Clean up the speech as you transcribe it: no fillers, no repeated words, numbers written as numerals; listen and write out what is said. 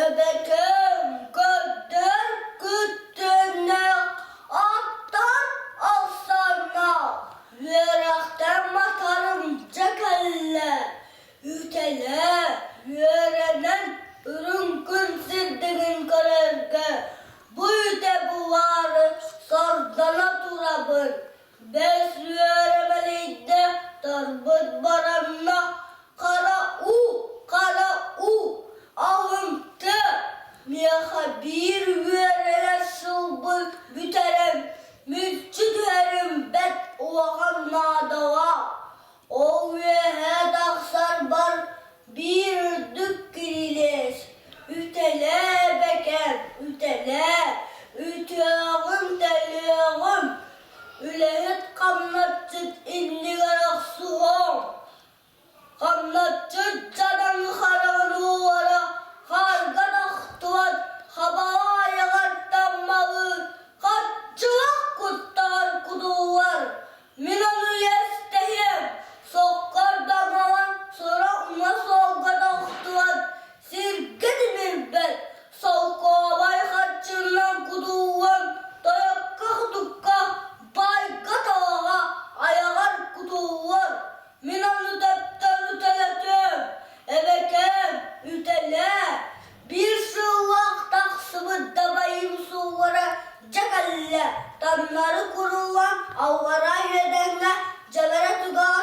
Эбэкэм көрдөр күттүөннээх, аттар ахсааннаах, үөрэхтэн матарым дьэ кэллэ. Үтэлэ үөрэнэн үрүҥ күн сирдигин көрөргө бу үтэ булаары сордоно турабын. Бэс үөрэ мэлийдэ, тарбыт баранна, хара уу, хара уу, аһымты, миэхэ биир үөрэнэр сылбын бүтэрэн, мүлчү түһэрим бэрт улахан наадалаах. Ол үөһэ тахсарбар биир үрдүк кирилиэс, үтэлээ эбэкэм, үтэлээ, үтүөҕүм-төлүөҕүм, үлэһит хамначчыт иннигэр охсуһуоҥ, Хамначчыт дьадаҥы хараҕын уулара хаарга тохтубат хабаҕа айаҕар таммалыыр, хаччылах куттаҕар кутуллар. Мин ону иэстэһиэм, соккор дамалан сорох уҥа суолга тохтубат, сиргэ тимирбэт, солкуобай харчыннан кутуллан тойокко-хотукка, байга-талаҕа айаҕар кутуллар. Мин ону төттөрү төлөтүөм, эбэкээм, үтэлээ, биир сыллаах тахсыбыт дабайым сууллара дьэ кэллэ, таҥнары куруллан аллараа үөдэҥҥэ дьэбэрэ түгэҕэр.